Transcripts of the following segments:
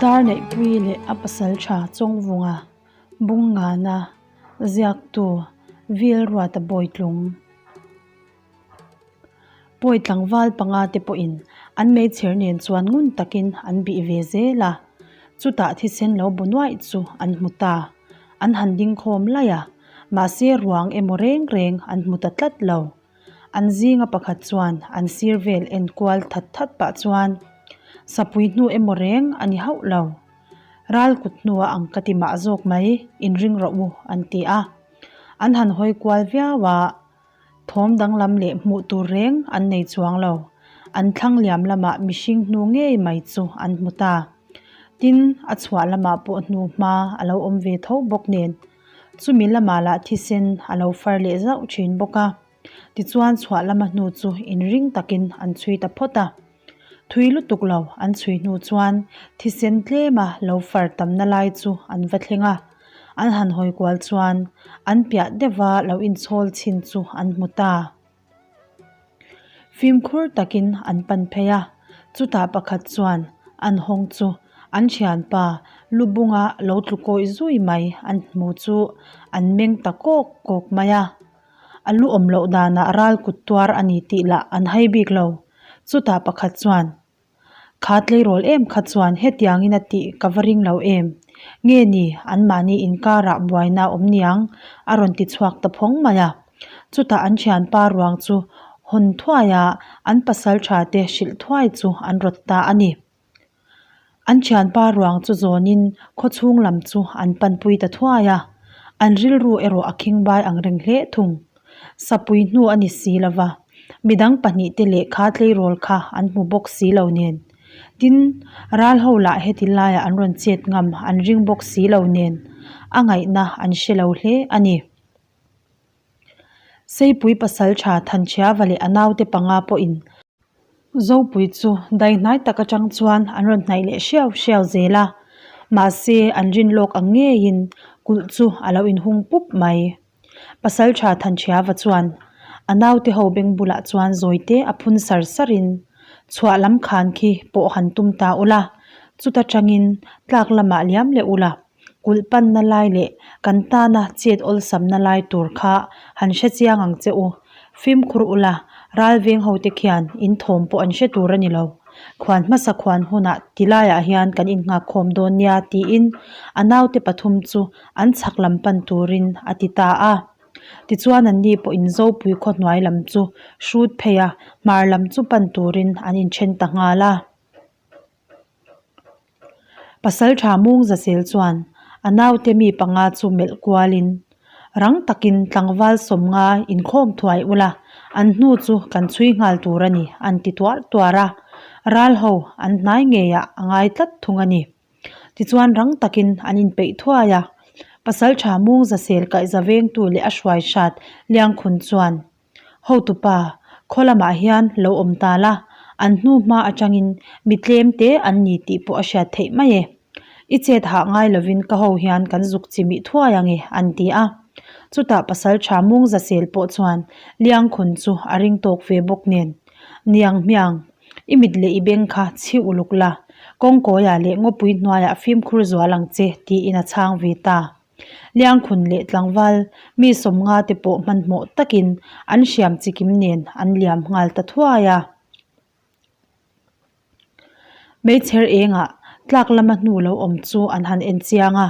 Darneihpuii leh a pasaltha Chawngvunga Bungngana ziaktu Vilruata Bawitlung. Pawi tlangval panga te pawhin an meichher nen chuan ngun takin an bih ve zel a, chutah thisen lo bu nuaih chu an hmu ta. An han ding khawm laih a, mahse ruang emaw reng reng an hmu ta tlat lo. An zinga pakhat chuan an sir vel en kual that that pah chuan, Sapui hnu emaw reng a ni hauh lo. Ral kut hnua ang ka ti mah zawk mai, inring rawh u, an ti a. An han hawi kual viau a. Thawm danglam leh hmuh tur reng an nei chuang lo. An thlang liam lamah mihring hnu ngei mai chu an hmu ta. Tin, a chhuah lamah pawh hnu hma a lo awm ve tho bawk nen, chumi lamah lah thisen a lo far leh zauh thin bawk a. Tichuan chhuah lama hnu chu inring takin an chhui ta phawt a. Thui lutuk lo an chhui hnu chuan thisen tlema lo far tamna lai chu an va thleng a, an han hawi kual chuan an piah deuha lo inchhawl chhin chu an hmu ta. Fimkhur takin an pan phei a, chutah pakhat chuan an hawng chu an thianpa lu bunga lo tlu kawih zui mai an hmu chu an meng ta kawk kawk mai a. A lu awm loh danah ral kut tuar a ni tih lah an hai bik lo. Chutah pakhat chuan, Kha tleirawl em kha chuan hetiangin a tih ka va ring lo em? Nge ni, anmahni inkarah buaina a awm niang? a rawn ti chhuak ta phawng mai a. Chutah an thianpa ruang chu hawn thuai a, an pasal tha te hrilh thuai chu an rawt ta a ni. An thianpa ruang chu zawnin khawchhung lam chu an panpui ta thuai a, an rilru erawh a khingbai ang reng hle thung. Sapui hnu a ni si lo va, midang pahnihte lehkha tleirawl kha an hmu bawk si lo nen. Tin, ral ho lah heti laiah an rawn chet ngam an ring bawk si lo nen, a ngaihna an hre lo hle a ni. Seipui pasal tha Thanchhiava leh a naute panga pawhin Zopui chu dai hnai tak atang chuan an rawn hnaih leh hriau hriau zel a, mahse an rin lawk ang ngeiin kulh chu a lo inhung pup mai. Pasaltha Thanchhiava chuan a naute ho beng bulah chuan zawite a phun sar sarin chhuah lam khan khi pawh han tum ta ula, chuta tangin tlak lamah liam leh ula, kulh panna lai leh kan tana chet awlsamna lai tur kha han hre chiang ang che u. Fimkhur ula, ral veng ho te khian in thawm pawh an hre tur a ni lo. Khuan hmasa khuan hunah ti laiah hian kan innghak khawm dawn nia tiin a naute pathum chu an chhak lam pan turin a ti ta a. Tichuan an ni pawhin Zopui khaw hnuai lam chu hrut phei a, hmar lam chu pan turin an inthen ta nghal a. Pasaltha Mungzasel chuan a naute mi panga chu melh kualin, Rang takin tlangval sawmnga inkhawm thuai ula, an hnu chu kan chhui nghal tur a ni, an ti tuar tuar a. Ral ho an hnai ngeiah a ngai tlat thung a ni. Tichuan rang takin an inpeih thuai a. Pasaltha Mungzasel kaihza vengtu leh a hruai hrat Liangkhun chuan, Hotupa, khaw lamah hian lo awm ta la, an hnu hma atangin mi tlem te an ni tih pawh a hriat theih mai e. I chet hah ngai lovin ka ho hian kan zuk chi mih thuai ang e, an ti a. Chutah pasal tha mung zasel pawh chuan Liangkhun chu a ring tawk ve bawk nen, Niang hmiang, i mit leh i beng kha chhi uluk la, kawngkawiah leh ngawpui hnuaiah fimkhur zual ang che, tiin a chhang ve ta. Liangkhun leh tlangval mi sawmnga te pawh hmanhmawh takin an hriam chikim nen an liam nghal ta thuai a. Meichher engah tlak lama hnu lo awm chu an han en chiang a,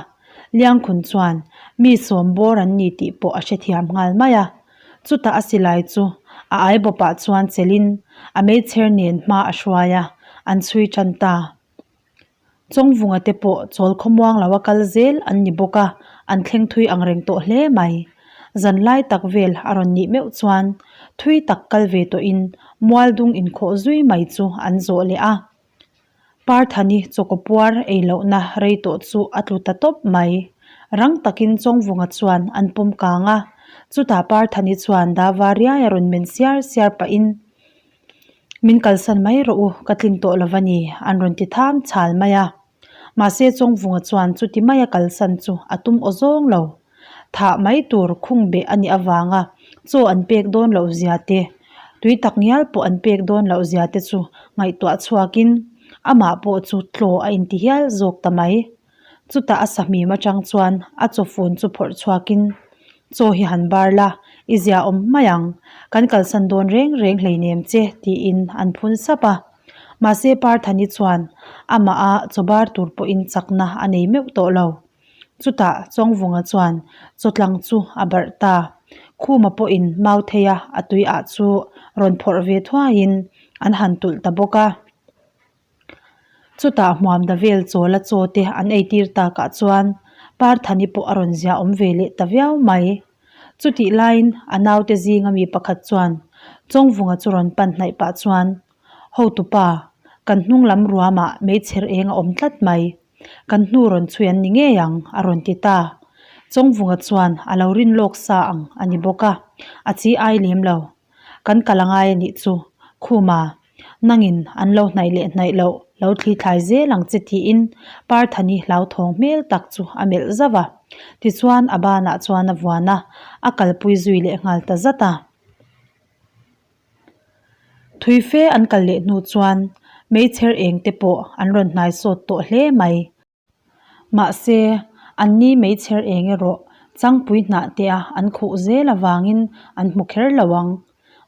Liangkhun chuan mi sawm bawr an ni tih pawh a hrethiam nghal mai a. Chutah a silai chu a aibawpah chuan chelhin a meichher nen hma a hruai a, an chhui tan ta. Chawngvunga te pawh chawl khawmuang lo a kal zel an ni bawk a, an thleng thui ang reng tawh hle mai. Zan lai tak vel a rawn nih meuh chuan thui tak kal ve tawhin mual dung inkhawh zui mai chu an zawh leh a. Parthani chawkaw puar ei lohna rei tawh chu a tlu ta tawp mai. Rang takin Chawngvunga chuan an pawm kang a, chutah Parthani chuan dava riai a rawn men siar siar pahin, Min kalsan mai rawh u, ka tlin tawh lo va ni, an rawn ti tham chhal mai a. Mahse Chawngvunga chuan chuti maia kalsan chu a tum aw zawng lo. Thah mai tur khung beh a nih avanga chaw an pek dawn loh zia te, tui tak ngial pawh an pek dawn loh zia te chu ngaihtuah chhuakin. Amah pawh chu tlaw a inti hial zawk ta mai. Chutah a sahmim atang chuan a chawfun chu phawrh chhuakin, Chaw hi han bar la, i zia awm mai ang. Kan kalsan dawn reng reng hleinem che, tiin an phun sap a. Mahse Parthani chuan amah a chaw bar tur pawhin chakna a nei meuh tawh lo. Chutah Chawngvunga chuan chawtlang chu a barh ta. Khuma pawhin Mautheia a tui ah chu rawn phawrh ve thuaiin an han tulh ta bawk a. Chutah hmuamda vel chawla chaw te an eitir takah chuan Parthani pawh a rawn ziah awm ve leh ta viau mai. Chutih laiin a naute zinga mi pakhat chuan Chawngvunga chu rawn pan hnaih pah chuan, Hotupa, kan hnung lam ruamah meichher eng a awm tlat mai. Kan hnu rawn chhui an ni ngei ang, a rawn ti ta. Chawngvunga chuan a lo rin lawk sa ang a ni bawk a, a chi ai lem lo. Kan kal a ngai a nih chu, Khuma, nangin an lo hnaih leh hnaih loh lo thli thlai zel ang che tiin Parthani hlauthawng hmel tak chu a melh zauh a. Tichuan a banah chuan a vuan a, a kalpui zui leh nghal ta zat a. Thui fe an kal leh hnu chuan meichher eng te pawh an rawn hnai sawt tawh hle mai. Mahse, anni meichher eng erawh changpui hnah te a an khuh zel avangin an hmu kher lo ang.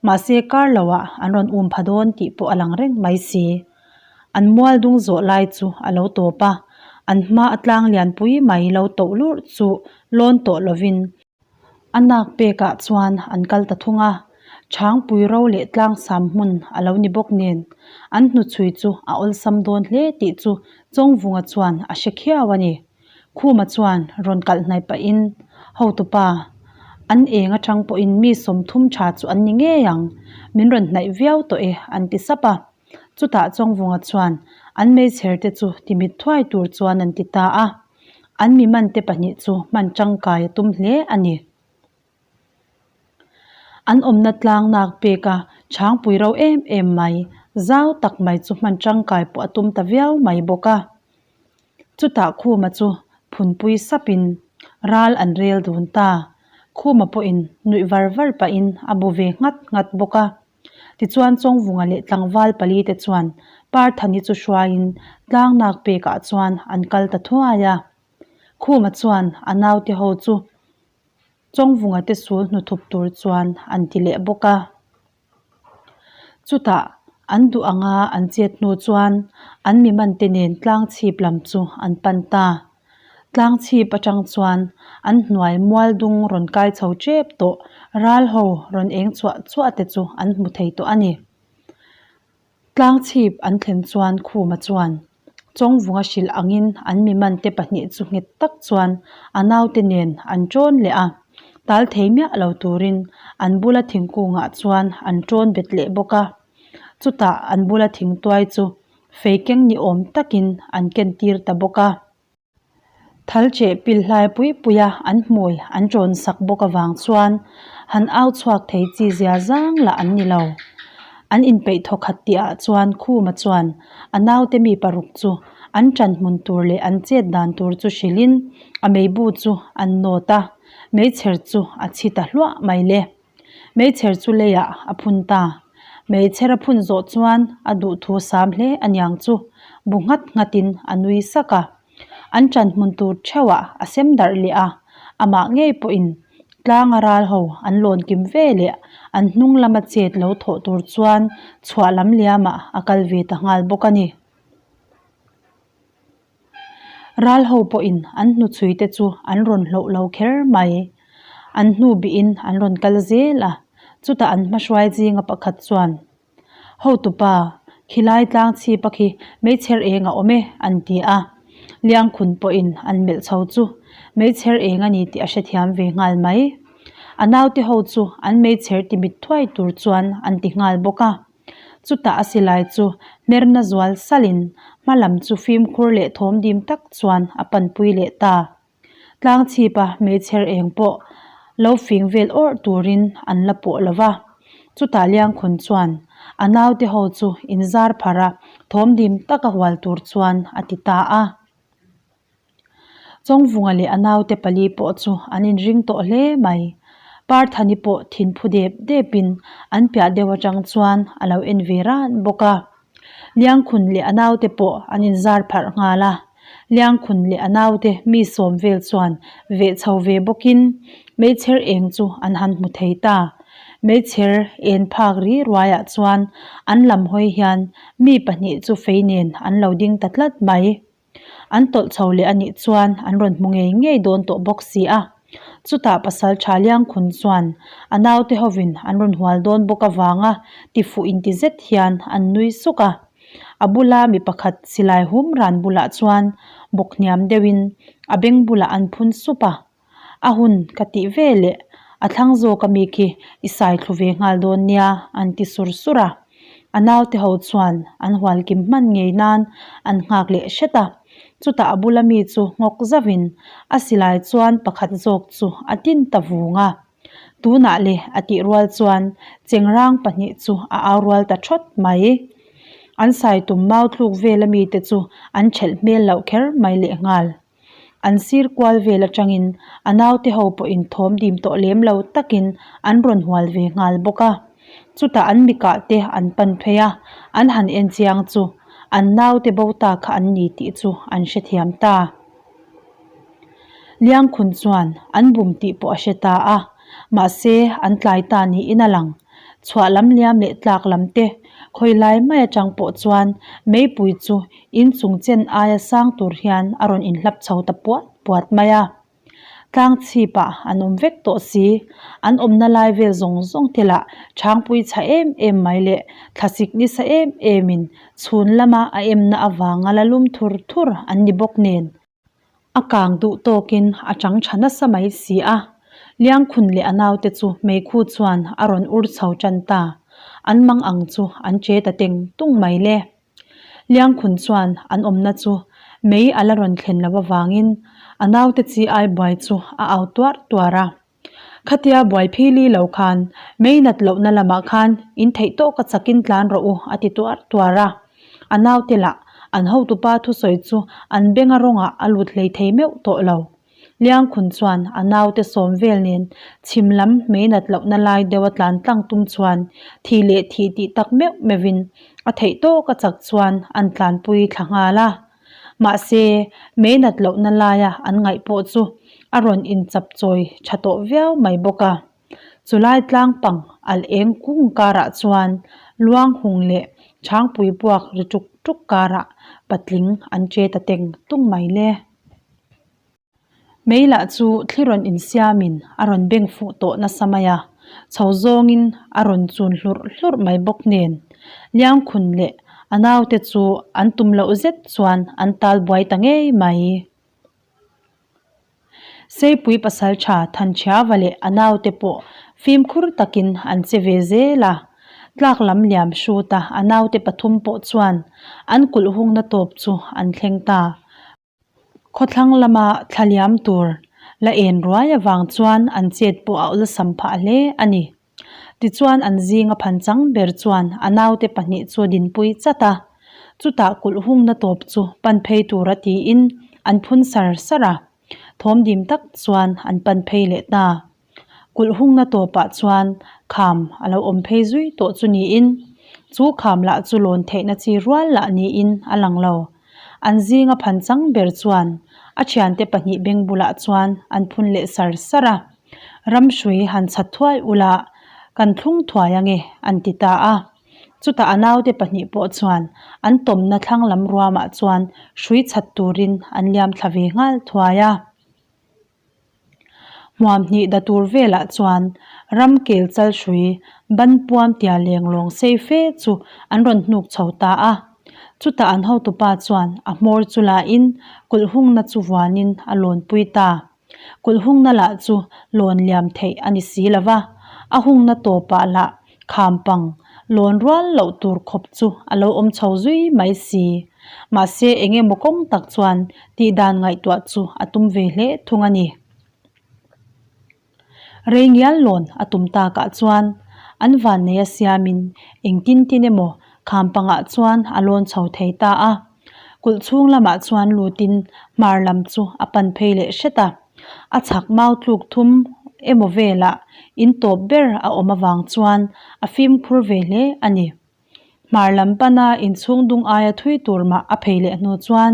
Mahse, kar loah an rawn um pha dawn tih pawh a lang reng mai si. An mual dung zawh lai chu a lo tawp a, an hma a tlang lianpui mai lo toh lurh chu lawn tawh lovin A nak pekah chuan an kal ta thung a, Chhangpui ro leh tlangsam hmun a lo ni bawk nen, an hnuchhui chu a awlsam dawn hle tih chu Chawngvunga chuan a hre khiau a ni. Khuma chuan rawn kalh hnaih pahin, Hotupa, an eng atang pawhin mi 30 tha chu an ni ngei ang, min rawn hnaih viau tawh e, an ti sap a. Chutah Chawngvunga chuan an meichher te chu timit thuai tur chuan an ti ta a. An mi mante pahnih chu hman tangkai a tum hle a ni. An awmna tlang nak pek a chhangpui ro em em mai, zau tak mai chu hman tangkai pawh a tum ta viau mai bawk a. Chutah Khuma chu phunpui sapin ral an rel dun ta. Khuma pawhin nuih var var pahin a bu ve nghat nghat bawk a. Tichuan Chawngvunga leh tlangval pali te chuan Parthani chu hruaiin tlangnak pekah chuan an kal ta thuai a. Khuma chuan a naute ho chu Chawngvunga te sul hnuthup tur chuan an ti leh bawk a. Chutah an duh anga an chet hnu chuan an mi mante nen tlangchhip lam chu an pan ta. Tlangchhip atang chuan an hnuai mual dung rawn kai chho tep tawh ral ho rawn eng chuah chuah te chu an hmu thei tawh a ni. Tlangchhip an thlen chuan Khuma chuan Chawngvunga hrilh angin an mi mante pahnih chu nghet tak chuan a naute nen an ṭawn leh a, tal thei miah lo turin an bula thingkungah chuan an ṭawn bet leh bawk a. Chutah an bula thingtuai chu Fei keng ni awm takin an ken tir ta bawk a. Thal cheh pil hlai pui pui a an hmui an ṭawn sak bawk avang chuan han au chhuak thei chi zia zang lah an ni lo. An inpeih thaw khat tih ah chuan Khuma chuan a naute mi paruk chu an ṭan hmun tur leh an chet dan tur chu hrilhin a meibu chu an nawt a, meichher chu a chhi ta hluah mai le. Meichher chu leiah a phun ta. Meichher a phun zawh chuan a duhthu sam hle a niang chu bu nghat nghatin a nui sak a. An ṭan hmun tur theuhah a sem darh leh a, amah ngei pawhin tlanga ral ho an lawn kim ve leh an hnung lama chet lo thawh tur chuan chhuah lam liamah a kal ve ta nghal bawk a ni. Ral ho pawhin an hnuchhui te chu an rawn hloh lo kher mai. An hnu bihin an rawn kal zel a, chutah an hmahruai zinga pakhat chuan, Hotupa, khilai tlang chhipa khi meichher eng a awm e, an ti a. Liangkhun pawhin an melh chho chu meichher eng a ni tih a hrethiam ve nghal mai. A naute ho chu an meichher timit thuai tur chuan an ti nghal bawk a. Chutah a silai chu hmerna zual salhin hma lam chu fimkhur leh thawm dim tak chuan a panpui leh ta. Tlangchhipa meichher eng pawh lo fing vel awrh turin an la pawh lo va. Chutah Liangkhun chuan a naute ho chu inzar pharh a thawm dim taka hual tur chuan a ti ta a. Chawngvunga leh a naute pali pawh chu an inring tawh hle mai. Parthani pawh thinphu dep depin an piah deuh atang chuan a lo en ve ran bawk a. Liangkhun leh a naute pawh an inzar pharh nghal a. Liangkhun leh a naute mi sawm vel chuan veh chho ve bawkin meichher eng chu an han hmu thei ta. Meichher en phak ri ruaiah chuan an lam hawi hian mi pahnih chu fei nen an lo ding ta tlat mai. An tawlh chho leh a nih chuan an rawn hmu ngei ngei dawn tawh bawk si a. Chutah pasal tha Liangkhun chuan a naute hovin an rawn hual dawn bawk avanga tifuh inti zet hian an nui suk a. A bula mi pakhat silai hum ran bulah chuan bawk hniam deuhin a beng bulah an phun sup a. A hun ka tih ve leh a thlang zawk ami khi i sai thlu ve nghal dawn nia an ti sur sur a. A naute ho chuan an hual kim hman ngei nan an nghak leh hret a. Chutah a bula mi chu nghawk zauhin a silai chuan pakhat zawk chu a tin ta vung a. Tunah le a tih rual chuan chengrang pahnih chu a au rual ta thawt mai. An sai tum mau thluk vel ami te chu an thelh hmel loh kher mai lehnghal. An sir kual vel atangin a naute ho pawhin thawm dim tawh lem lo takin an rawn hual ve nghal bawk a. Chutah an mikah te an pan phei a, an han en chiang chu an naute bo ta kha an ni tih chu an hrethiam ta. Liangkhun chuan an bum tih pawh a hre ta a, mahse an tlai ta niin a lang. Chhuah lam liam leh tlak lam te khawi lai mai atang pawh chuan meipui chu in chung chen aia sang tur hian a rawn inhlap chho ta puat puat mai a. Tlang chhipah an awm vek tawh si, an awmna lai vel zawng zawng te lah chhangpui chha em em mai leh thlasik nisa em emin chhun lama a emna avanga la lum thur thur an ni bawk nen. A kang duh tawkin a chang tha nasa mai si a, Liangkhun leh a naute chu meikhu chuan a rawn ur chho tan ta, an mang ang chu an che ta teng tung mai le. Liangkhun chuan an awmna chu mei a la rawn thlen loh avangin a naute chi ai buai chu a au tuarh tuarh a. Khatia buai phili lo khan mei nat lohna lamah khan in theih tawk a chakin tlan rawh u a ti tuarh tuarh a. A naute lah an hotupa thusawi chu an benga rawngah a lut hlei thei meuh tawh lo. Liangkhun chuan a naute sawm vel nen chhim lam mei nat lohna lai deuha tlan tlang tum chuan thih leh thih tih tak meuh meuhin a theih tawk a chak chuan an tlanpui thla nghal a. Mahse, mei nat lohna laia an ngaih pawh chu a rawn inchap chawi tha tawh viau mai bawk a. Chulai tlang pang al eng kung karah chuan luang hung leh chhangpui buak ri tuk tuk karah patling an che ta teng tung mai le. Mei lah chu thli rawn insiamin a rawn beng fuh tawh nasa mai a, chho zawngin a rawn chun hlurh hlurh mai bawk nen. Liangkhun leh a naute chu an tum loh zet chuan an tal buai ta ngei mai. Seipui pasal tha Thanchhiava leh a naute pawh fimkhur takin an che ve zel a, tlak lam liam hruta a naute pathum pawh chuan an kulh hungna tawp chu an thleng ta. Khawthlang lama thla liam tur la en ruai avang chuan an chet pawh a awlsam phah hle a ni. Tichuan an zinga phan chang ber chuan a naute pahnih chu dinpui chat a, chutah kulh hungna tawp chu pan phei tura tiin an phun sar sar a, thawm dim tak chuan an pan phei leh ta. Kulh hungna tawpah chuan kham a lo awm phei zui tawh chu niin, chu kham lah chu lawn theihna chi rual lah niin a lang lo. An zinga phan chang ber chuan a thiante pahnih beng bulah chuan an phun leh sar sar a, Ramhrui han chhat thuai ula kan thlung thuai ange an ti ta a. Chutah a naute pahnih pawh chuan an tawmna thlang lam ruamah chuan hrui chhat turin an liam thla ve nghal thuai a. Hmuam hnih da tur velah chuan ram kel chal hrui ban puam tia leng lawng sei fe chu an rawn hnuk chho ta a. Chutah an hotupa chuan a hmawr chu lahin kulh hungna chu vuanin a lawnpui ta. Kulh hungna lah chu lawn liam theih a ni si lo va, a hungna tawpah lah kham pang lawn rual loh tur khawp chu a lo awm chho zui mai si. Mahse eng emaw kawng tak chuan tih dan ngaihtuah chu a tum ve hle thung a ni. Rei ngial lawn a tum takah chuan an vanneia siamin engtin tin emaw kham pangah chuan a lawn chho thei ta a. Kulh chhung lamah chuan lutin hmar lam chu a pan phei leh hret a. A chhak mau tluk thum emaw velah in tawp ber a awm avang chuan a fimkhur ve hle a ni. Hmar lam pana inchhung dung aia thui tur mah a phei leh hnu chuan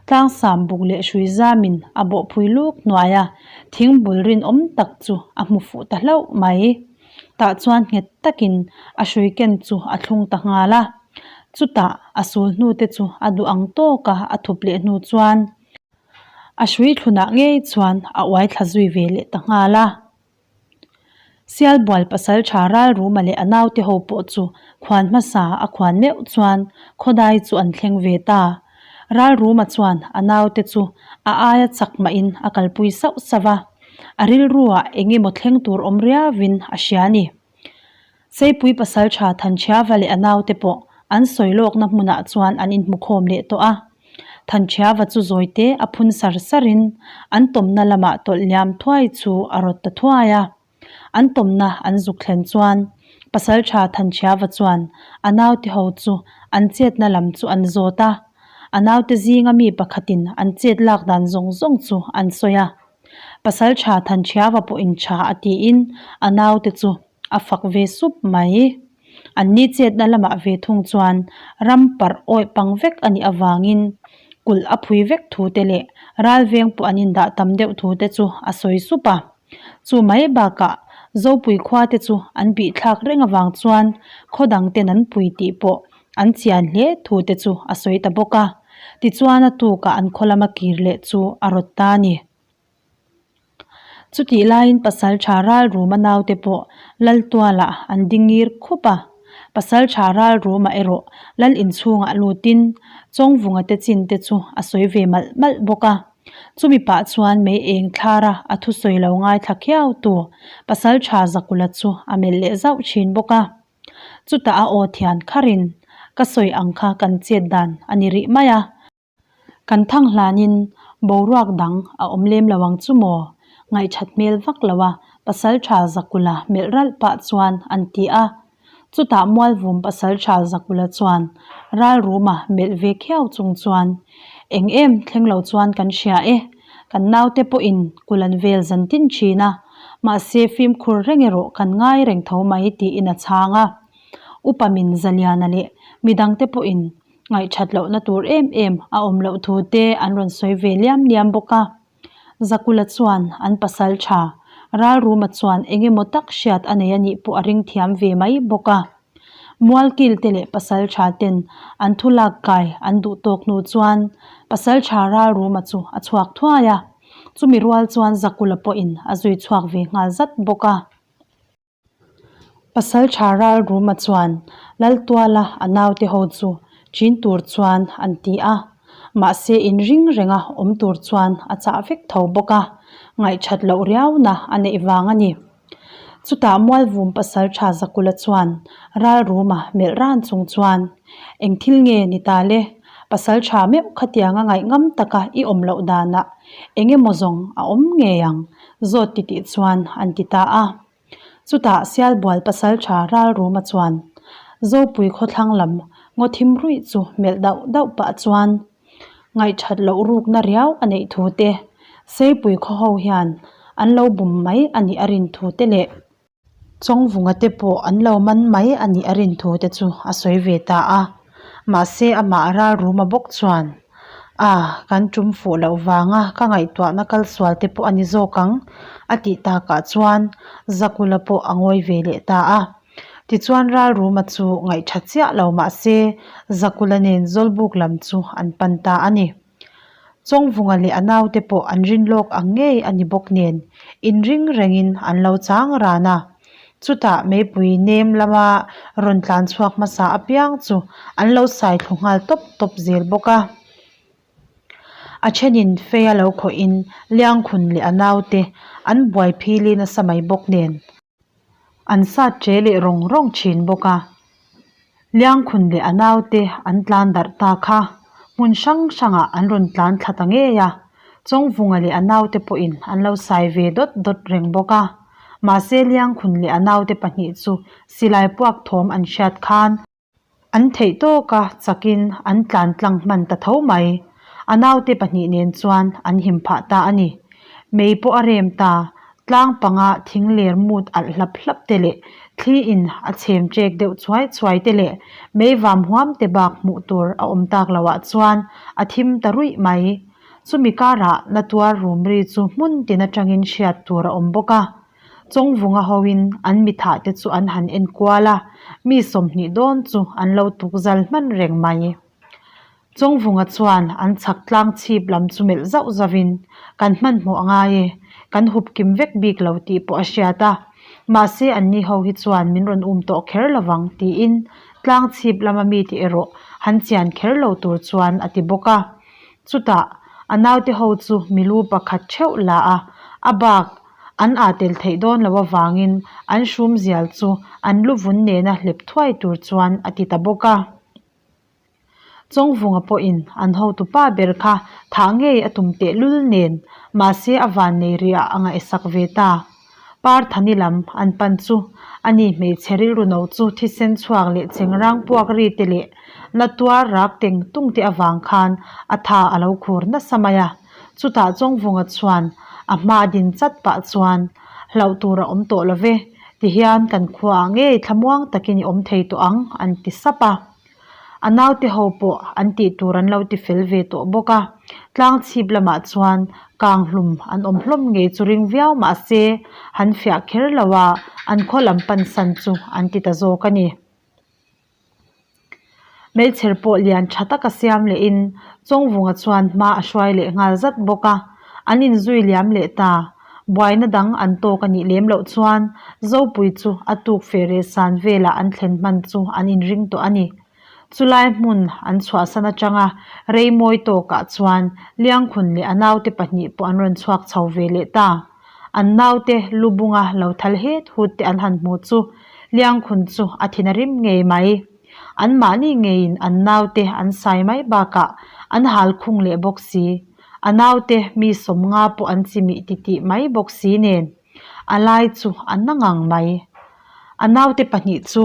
tlangsam buk leh hrui zamin a bawhphui luk hnuai a, thing bul rinawm tak chu a hmu fuh ta hlauh mai. Tah chuan nghet takin a hrui ken chu a thlung ta nghal a. Chutah a sul hnu te chu a duh ang tawka a thup leh hnu chuan a hrui thlunah ngei chuan a uai thla zui ve leh ta nghal a. Sialbual pasal tha Ralruma leh a naute ho pawh chu khuan hmasa a khuan meuh chuan khawdai chu an thleng ve ta. Ralruma chuan a naute chu a aia chak mahin a kalpui sauh sauh a, a rilruah eng emaw thleng tur awm riauin a hria a ni. Seipui pasal tha Thanchhiava leh a naute pawh an sawi lawkna hmunah chuan an inhmukhawm leh tawh a. Thanchhiava chu zawite a phun sar sarin an tawmna lamah tawlh liam thuai chu a rawt ta thuai a. An tawmna an zuk thlen chuan pasal tha Thanchhiava chuan a naute ho chu an chetna lam chu an zawt a. A naute zinga mi pakhatin an chet lak dan zawng zawng chu an sawi a. Pasal tha Thanchhiava pawhin tha a tiin a naute chu a fak ve sup mai. An ni chetna lamah ve thung chuan ram parh awih pang vek a nih avangin kulh a phui vek thu te leh ralveng pawh an indah tam deuh thu te chu a sawi sup a. Chu mai bakah Zopui khua te chu an bih thlak reng avang chuan khaw dang ten an pui tih pawh an chian hle thu te chu a sawi ta bawk a. Tichuan a tukah an khaw lama kir leh chu a rawt ta a ni. Chutih laiin Pasalṭha Ralruma naute pawh Laltualah an dingir khup a. Pasalṭha Ralruma erawh Lal inchhungah lutin Chawngvunga te chin te chu a sawi ve malh malh bawk a. Chumi pah chuan mei eng thlara a thusawi lo ngaithla khiautu Pasalṭha Zakula chu a melh leh zauh ṭhin bawk a. Chutah a aw thian kharin, Ka sawi ang kha kan chet dan a ni rih mai a. Kan thang hlanin boruak dang a awm lem lo ang chu maw? Ngaihthat hmel vak lo a, Pasaltha Zakula melh ralh pah chuan an ti a. Chutah Mualvum Pasaltha Zakula chuan Ralruma melh ve khiau chung chuan, Eng em thleng lo chuan kan hria e, kan naute pawhin kul an vel zan tin thin a, mahse fimkhur reng erawh kan ngai reng tho mai tiin a chhang a. Upa min Zaliana leh midangte pawhin Ngaihthat lohna tur em em a awm loh thu te an rawn sawi ve liam liam bawk a. Zakula chuan an pasal tha, Ralruma chuan eng emaw tak hriat a nei a nih pawh a ring thiam ve mai bawk a. Mualkil te leh pasal tha ten an thu lak kai an duh tawk hnu chuan pasal tha Ralruma chu a chhuak thuai a. Chumi rual chuan Zakula pawhin a zui chhuak ve nghal zat bawk a. Pasalṭha Ralruma chuan Laltuala a naute ho chu ṭin tur chuan an ti a, mahse inring renga awm tur chuan a chah vek tho bawk a, ngaihṭhat loh riauna a neih vang a ni. Chutah Mualvum Pasalṭha Zakula chuan Ralruma melh ran chung chuan, Eng thil nge ni ta le? Pasalṭha meuh khatianga ngaihngam taka i awm loh danah eng emaw zawng a awm ngei ang, zawt titih chuan an ti ta a. Chutah Sialbual pasalṭha Ralruma chuan Zopui khawthlang lam ngaw thim ruih chu melh dauh dauh pah chuan ngaihṭhat loh rukna riau a neih thu te, Seipui khaw ho hian an lo bum mai a nih a rin thu te leh Chawngvunga te pawh an lo man mai a nih a rin thu te chu a sawi ve ta a. Mahse amah Ralruma bawk chuan, A, kan tum fuh loh vanga ka ngaihtuahna kal sual te pawh a ni zawk ang, a tih takah chuan Zakula pawh a ngawi ve leh ta a. Tichuan Ralruma chu ngaihṭha chiah lo mahse Zakula nen Zawlbuk lam chu an pan ta a ni. Chawngvunga leh a naute pawh an rin lawk ang ngei a ni bawk nen inring rengin an lo chang ran a. Chutah meipui nem lama rawn tlan chhuak hmasa apiang chu an lo sai thlu nghal tawp tawp zel bawk a. A thenin fei a lo khawhin Liangkhun leh a naute an buai phili nasa mai bawk nen. An sat che leh rawng rawng thin bawk a, Liangkhun leh a naute an tlan darh ta kha hmun hrang hrangah an rawn tlan thla ta ngei a, Chawngvunga leh a naute pawhin an lo sai ve dawt dawt reng bawk a. Mahse Liangkhun leh a naute pahnih chu silai puak thawm an hriat khan, An theih tawka chakin an tlan tlang hman ta tho mai. A naute pahnih nen chuan an him phah ta a ni. Mei pawh a rem ta, tlang panga thing ler mut alh hlap hlap te leh Thli in a chhem ṭek deuh chhuai chhuai te leh mei vam huam te bak hmuh tur a awm tak lo ah chuan a thim ta ruih mai. Chumi karah na tuar rum ri chu hmun tin atangin hriat tur a awm bawk a. Chawngvunga hoin an mithah te chu an han en kual a, mi 20 dawn chu an lo tukzal hman reng mai. Chawngvunga chuan an chhak tlang chhip lam chu melh zauh zauhin, Kan hmanhmawh a ngai e, kan hup kim vek bik lo tih pawh a hriat a, mahse anni ho hi chuan min rawn um tawh kher lovang tiin tlang chhip lama mite erawh han chian kher lo tur chuan a ti bawk a. Chutah a naute ho chu milu pakhat theuh la a, a bak an ah tel theih dawn loh avangin an hrum zial chu an lu vun nena hlep thuai tur chuan a ti ta bawk a. Chawngvunga pawhin an hotu pa ber kha thah ngei a tum tehlul nen mahse a vannei riah a ngaihsak ve ta. Parthani lam an pan chu a ni hmeichhe rilru no chu thisen chhuak leh chengrang puak ri te leh na tuar rak teng tung te avang khan a tha a lo khur nasa mai a. Chutah Chawngvunga chuan a hma a din chat pah chuan hlauh tur a awm tawh lo ve, tihian kan khuaah ngei thlamuang takin i awm thei tawh ang an ti sap a. A naute ho pawh an tih tur an lo ti fel ve tawh bawk a, tlang chhip lamah chuan kang hlum an awm hlawm ngei chu ring viau mah se han fiah kher lo a, an khaw lam pan san chu an ti ta zawk a ni. Hmeichher pawh lian tha taka siam lehin Chawngvunga chuan hma a hruai leh nghal zat bawk a, an inzui liam leh ta. Buaina dang an tawk a nih lem loh chuan Zopui chu a tuk feh reh san velah an thlen hman chu an inring tawh a ni. Chulai hmun an chhuahsan atanga rei mawi tawkah chuan Liangkhun leh a naute pahnih pawh an rawn chhuak chho ve leh ta. An naute lu bunga lo thal het hut te an han hmu chu Liangkhun chu a thin a rim ngei mai. Anmahni ngeiin an naute an sai mai bakah an hal khung leh bawk si. A naute mi 50 pawh an chimih titih mai bawk si nen a lai chu a na ngang mai. A naute pahnih chu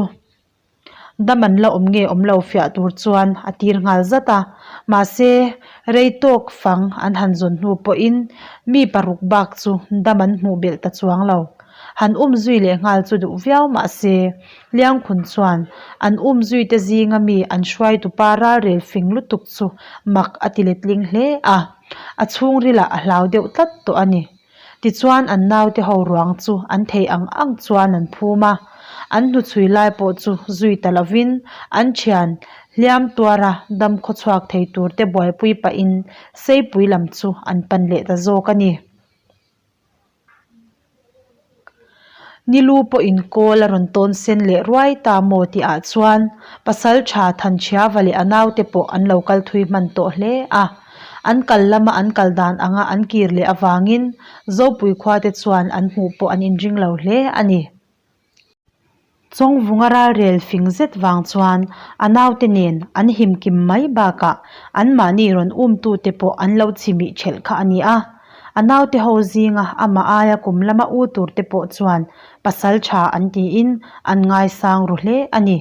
dam an la awm nge awm lo fiah tur chuan a tir nghal zat a, mahse rei tawk fang an han zawn hnu pawhin mi paruk bak chu dam an hmuh belh ta chuang lo. Han um zui leh nghal chu duh viau mahse Liangkhun chuan an um zuite zinga mi an hruaitupa ralrel fing lutuk chu mak a ti letling hle a, a chhungrilah a hlau deuh tlat tawh a ni. Tichuan an naute ho ruang chu an thei ang ang chuan an phum a, an hnuchhui lai pawh chu zui ta lovin an thian hliam tuara dam khawchhuak thei turte buaipui pahin Seipui lam chu an pan leh ta zawk a ni. Nilu pawhin kawl a rawn tawn sen leh ruai ta maw tih ah chuan pasal tha Thanchhiava leh a naute pawh an lo kal thui hman tawh hle a. An kal lama an kal dan anga an kir leh avangin Zopui khuate chuan an hmuh pawh an inring lo hle a ni. Chawngvunga ralrel fing zet vang chuan a naute nen an him kim mai bakah anmahni rawn umtute pawh an lo chimih thelh kha a ni a. A naute ho zinga amah aia kum lama u turte pawh chuan pasal tha an tiin an ngaisang ru hle a ni.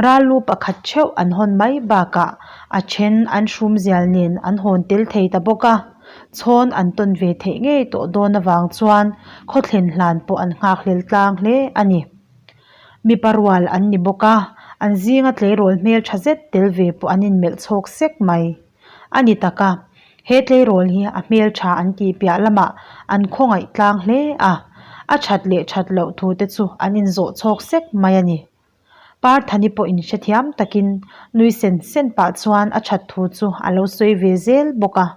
Rallu pakhat theuh an hawn mai bakah a then an hrum zial nen an hawn tel thei ta bawk a, chhawn an tawn ve theih ngei tawh dawn avang chuan khawthlen hlan pawh an nghakhlel tlang hle a ni. Mipa rual an ni bawk a, an zinga tleirawl hmel tha zet tel ve pawh an inmelh chhawk sek mai. A ni tak a, he tleirawl hi a hmel tha an tih piah lamah an khawngaih tlang hle a, a that leh that loh thu te chu an inzawh chhawk sek mai a ni. Parthani pawh inhrethiam takin nui sen sen pah chuan a that thu chu a lo sawi ve zel bawk a.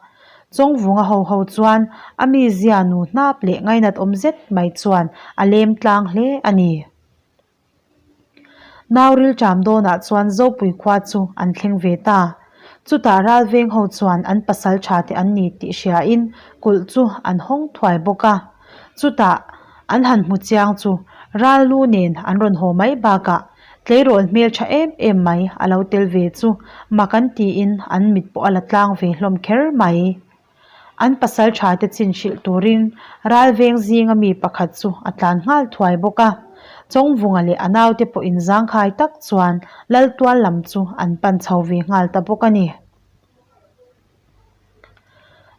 Chawngvunga ho ho chuan a mizia nu hnap leh ngainat awm zet mai chuan a lem tlang hle a ni. Nau rilṭam dawnah chuan Zopui khua chu an thleng ve ta. Chutah ralveng ho chuan an pasal tha te an ni tih hriain kulh chu an hawng thuai bawk a. Chutah an han hmu chiang chu ral lu nen an rawn haw mai bakah tleirawl hmel tha em em mai a lo tel ve chu mak an tiin an mit pawh a la tlang ve hlawm kher mai. An pasal tha te chin hrilh turin ralveng zinga mi pakhat chu a tlan nghal thuai bawk a. Chawngvunga leh a naute pawh inzangkhai tak chuan Laltual lam chu an pan chho ve nghal ta bawk a ni.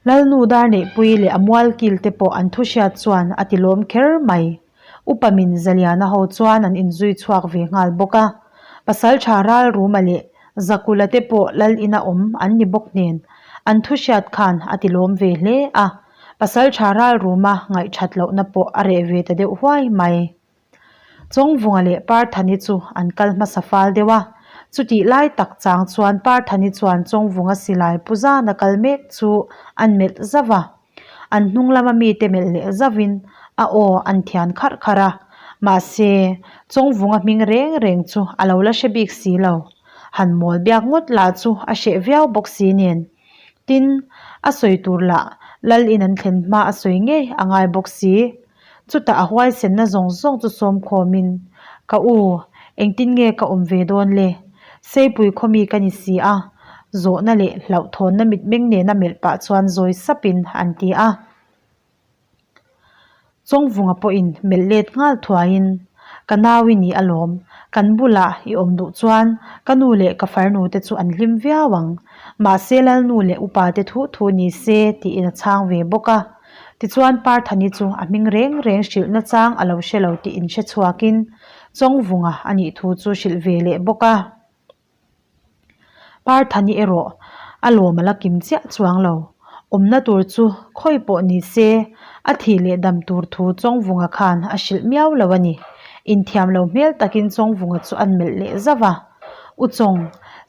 Lalnu Darneihpuii leh a mualkil te pawh an thu hriat chuan a ti lawm kher mai. Upa min Zaliana ho chuan an inzui chhuak ve nghal bawk a. Pasalṭha Ralruma leh Zakula te pawh lal ina awm an ni bawk nen an thu hriat khan a ti lawm ve hle a. Pasalṭha Ralruma ngaihṭhat lohna pawh a reh ve ta deuh huai mai. Chawngvunga leh Parthani chu an kal hmasa fal deuh a, chutih lai tak chang chuan Parthani chuan Chawngvunga silai pu zana kal mek chu an melh zauh a, an hnung lama mite melh leh zauhin a aw an thian kharh kharh a, mahse Chawngvunga hming reng reng chu a lo la hre bik si lo, han mawl biak ngawt lah chu a hreh viau bawk si nen. Tin, a sawi tur lah Lal in an thlen hma a sawi ngei a ngai bawk si. Chutah a huaisenna zawng zawng chu sawm khawmin, Ka u, engtin nge ka awm ve dawn le? Seipui khawmi ka ni si a, zawhna leh hlauhthawnna mitmeng nena melh pah chuan zawi sapin an ti a. Chawngvunga pawhin melh let nghal thuaiin, Ka nau i ni alawm, kan bulah i awm duh chuan ka nu leh ka farnu te chu an hlim viau ang. Mahse Lalnu leh upa te thu thu ni se tiin a chhang ve bawk a. Tichuan Parthani chu a hming reng reng hrilh nachang a lo hre lo tih inhre chhuakin Chawngvunga a nih thu chu hrilh ve leh bawk a. Parthani erawh a lawm a la kim chiah chuang lo. Awmna tur chu khawi pawh ni se a thih leh dam tur thu Chawngvunga khan a hrilh miau lo a ni. Inthiam lo hmel takin Chawngvunga chu an melh leh zauh a. U Chawng,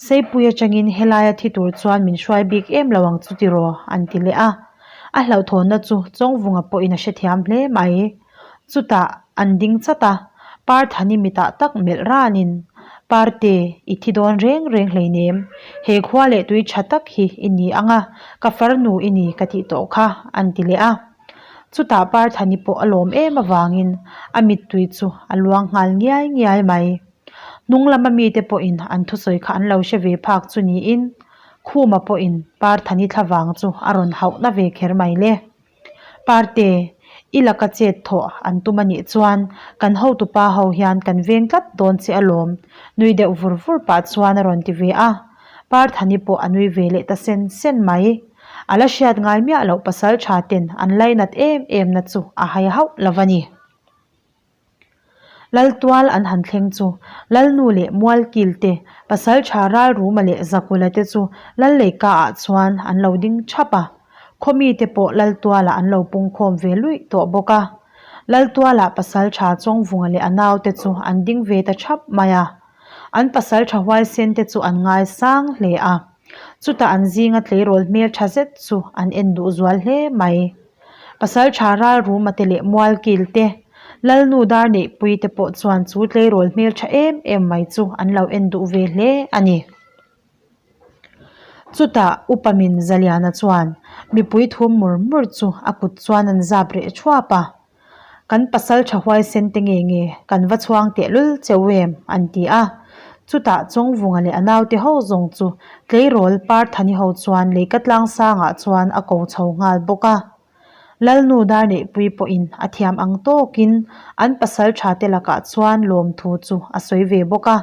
Seipui atangin helaia thi tur chuan min hruai bik em lo ang chu tiraw? an ti leh a. A hlauhthawnna chu Chawngvunga pawhin a hrethiam hle mai. Chutah an ding chat a, Parthani mitah tak melh ranin, Parte, i thi dawn reng reng hleinem, he khua leh tui tha tak hi i ni ang a, ka farnu i ni ka tih tawh kha, an ti leh a. Chutah Parthani pawh a lawm em avangin a mittui chu a luang nghal ngiai ngiai mai. Hnung lama mite pawhin an thusawi kha an lo hre ve phak chu niin, Khuma pawhin Parthani thlavang chu a rawn hauh na ve kher mai le. Parte, i laka chet thawh an tum a nih chuan kan hotupa ho hian kan veng tlat dawn che alawm, nui deuh vur vur pah chuan a rawn ti ve a. Parthani pawh a nui ve leh ta sen sen mai. A la hriat ngai miah loh pasal tha ten an lainat em em na chu a hai hauh lo va ni. Laltual an han thleng chu Lalnu leh Mualkil te, Pasaltha Ralruma leh Zakula te chu Lalleika ah chuan an lo ding thap a. Khawmi te pawh Laltualah an lo pungkhawm ve luih tawh bawk a. Laltualah Pasaltha Chawngvunga leh a naute chu an ding ve ta thap mai a. An Pasaltha huaisen te chu an ngaisang hle a. Chutah an zinga tleirawl hmeltha zet chu an en duh zual hle mai. Pasaltha Ralruma te leh Mualkil te, Lalnu Darneihpui te pawh chuan chu tleirawl hmeltha em em mai chu an lo en duh ve hle a ni. Chutah Upa Min Zaliana chuan mipui thum mur mur chu a kut chuan an zap reh thuap a. Kan pasal tha huaisen te nge nge kan va chhuang tehlul cheu em? an ti a. Chutah Chawngvunga leh a naute ho zawng chu tleirawl Parthani ho chuan leika tlang sangah chuan a ko chho nghal bawk a. Lalnu Darneihpui pawhin a thiam ang tawkin an pasal tha te lakah chuan lawmthu chu a sawi ve bawk a.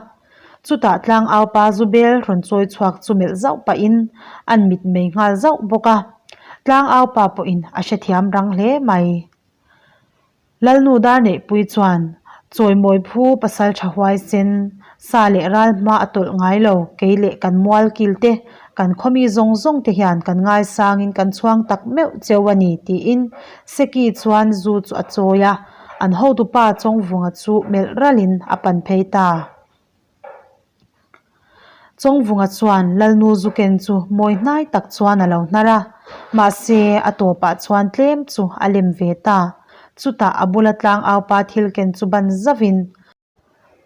Chutah tlangaupa Zubel rawn chawi chhuak chu melh zauh pahin an mitmei nghal zauh bawk a. Tlangaupa pawhin a hrethiam rang hle mai. Lalnu Darneihpui chuan chawimawi phu pasal tha huaisen, sa leh ral hma a tawlh ngai lo, kei leh kan mual kil te, kan khawmi zawng zawng te hian kan ngaisangin kan chhuang tak meuh cheu a ni tiin Seki chuan zu chu a chawi a. An hotupa Chawngvunga chu melh ralin a pan phei ta. Chawngvunga chuan Lalnu Zuken chu mawi hnai tak chuan a lo hnar a, mahse a tawpah chuan tlem chu a lem ve ta. Chutah a bula tlangaupa thil ken chu ban zauhin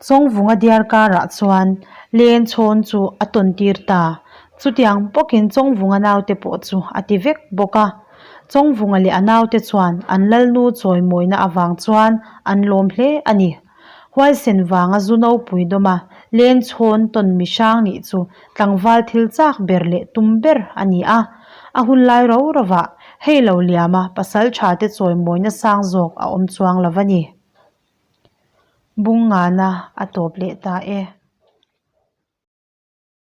Chawngvunga diar karah chuan len chhawn chu a tawn tir ta. Chutiang bawkin Chawngvunga naute pawh chu a ti vek bawk a. Chawngvunga leh a naute chuan an lalnu chawimawina avang chuan an lawm hle a ni. Huaisen vanga zu nopui dawma len chhawn tawn mi hrang nih chu tlangval thil chak ber leh tum ber a ni a. A hun lai ro rovah hei lo liama pasal tha te chawimawina sang zawk a awm chuang lo va ni. Bung ngana a tawp leh ta e.